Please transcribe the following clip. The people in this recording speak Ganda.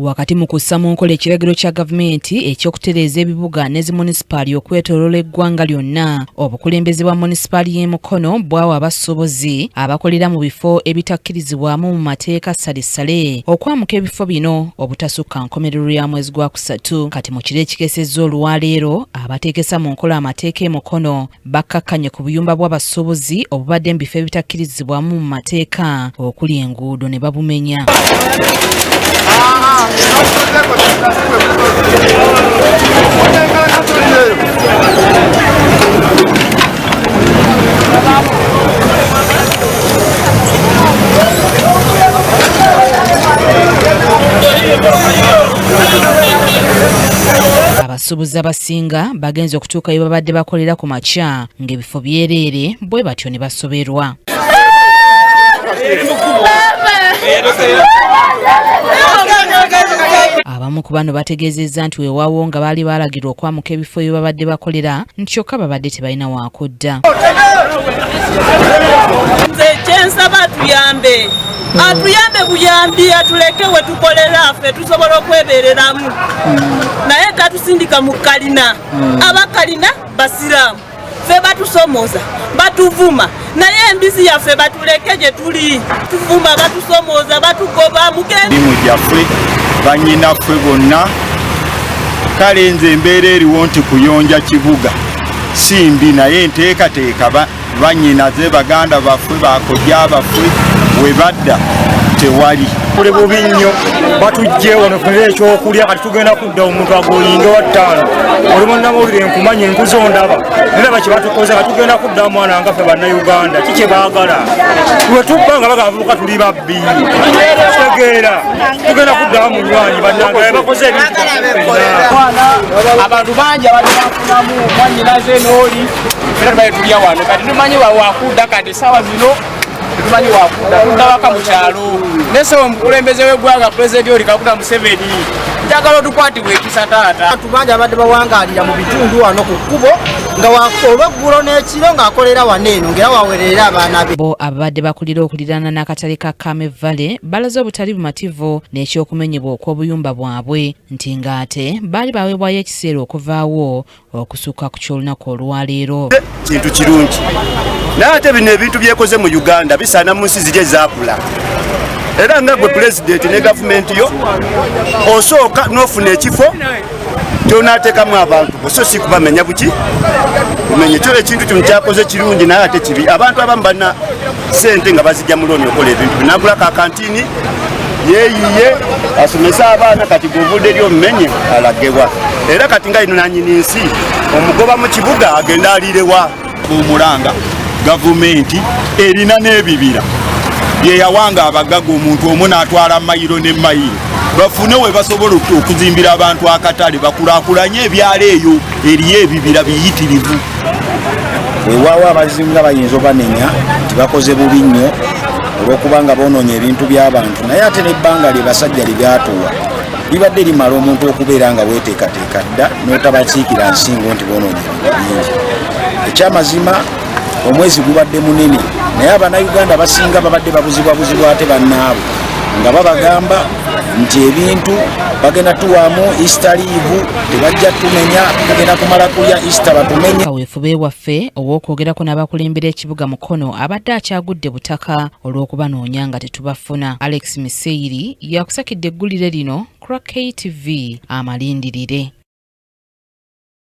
Wakati mu kussa mu nkola ekiragiro kya gavumenti eky'okutereeza ebibuga ne zi munisipaali okwetooloola eggwanga lyonna, obukulembeze bwa munisipaali y'e Mukono bwawa abasuubuzi abakolera mu bifo ebitakkirizibwamu mu mateeka ssalessale okwamuka ebifo bino obutasukka nkomerero ya mwezi gwa kusatu. Kati mu kiro ekikeesezza olwaleero, abateekesa mu nkola amateeka e Mukono bakkakkanye ku buyumba bw'abasuubuzi obubadde mu bifo ebitakkirizibwamu mu mateeka okuli enguudo ne babumenya. Abasuubuzi abasinga bagenze okutuuka we babadde bakolera ku makya ng'ebifo byereere bwe batyo ne basoberwa. Abamu ku bano bategeezezza nti weewaawo nga baali baalagirwa okwamuka ebifo bye babadde bakolera nti kyokka babadde tebalina waakudda. Nze kyensaba tuyambe atuyambe buyambi atuleke wetukolera ffe tusobola okwebereramu naye tatusindika mu kalina. Abakalina basiraamu, ffe batusomoza, batuvuma, naye embizi yaffe batuleke gye tuli. Tuvuma, batusomoza, batugoba mugende gyaffe banyinaffe bonna. Kale nze embeera eriwo nti kuyonja kibuga si mbi, naye enteekateeka bannyinaze baganda baffe bakojja baffe we badda tewali. Tuli bubi nnyo, batujje wano funire ekyokulya, kati tugenda kudda omuntu agoyinge wa ttaano. Oli munnamawulire, nkumanyi, enkuzo ndaba neraba kye batukoze, kati tugenda kudda mwana nga ffe Bannayuganda ki kye baagala we tubba nga bagavubuka tuli babbi, kitegeera tugenda kuddawo munywanyi bannange bakoze ebintu. Abantu bangi abadde bafunamu mwanyinaze n'oli era tubaye tulya wano, kati tumanyi wakudda, kati sawa zino tetumanyi wakudda, tudda waka mu kyalo. Nesewo omukulembeze w'eggwanga Pulezidenti Yoweri Kaguta Museveni, njagala otukwatibwa ekisa taata. Abantu bangi abadde bawangalira mu bitundu wano ku kkubo nga olweggulo n'ekiro ng'akolera wano eno ng'era wawerera abaana be. Bo ababadde bakulira okuliraana n'akatale ka Kame Valley balaze obutali bumativu n'ekyokumenyebwa okw'obuyumba bwabwe nti ng'ate baali baweebwayo ekiseera okuvaawo okusukka ku ky'olunaku olwaleero. Kintu kirungi, naye ate bino ebintu byekoze mu Uganda bisaana mu nsi ziri ezaakula. Era nga gwe pulezidenti ne gavumenti yo osooka n'ofuna ekifo kyonateekamu abantu bo, so si kubamenya buki kumenye kyo. Ekintu kino kyakoze kirungi, naye ate kibi. Abantu abamu balina sente nga bazijja mu looni okola ebintu binagulako akantini yeeyiye asomese abaana, kati gwovudde eri omumenye alagewa? Era kati nga ino nanyini nsi omugoba mu kibuga agenda aliirewa? Omulanga gavumenti erina n'ebibira byeyawanga abagaga, omuntu omu n'atwala mayiro ne mayiro, bafune we basobola okuzimbira abantu akatale, bakulaakulanye ebyalo. Eyo eriyo ebibira biyitirivu. Weewaawo abazinga bayinza obanenya nti bakoze bubi nnyo olw'okubanga boonoonya ebintu by'abantu, naye ate n'ebbanga lye basajja lye byatuwa libadde limala omuntu okubeera nga weeteekateeka dda n'otabakiikira nsingo nti boonoonya ebintu bingi. Ekyamazima omwezi gubadde munene, naye Abannayuganda abasinga babadde babuzibwabuzibwa ate bannaabwe nga babagamba nti ebintu bagenda tuwaamu Easter leave, tebajja tumenya, tugenda kumala kulya Easter batumenye. Kaweefube waffe ow'okwogerako n'abakulembera ekibuga Mukono abadde akyagudde butaka olw'okubanoonya nga tetubafuna. Alex Miseiri yakusakidde eggulire lino ku lwa KTV amalindirire.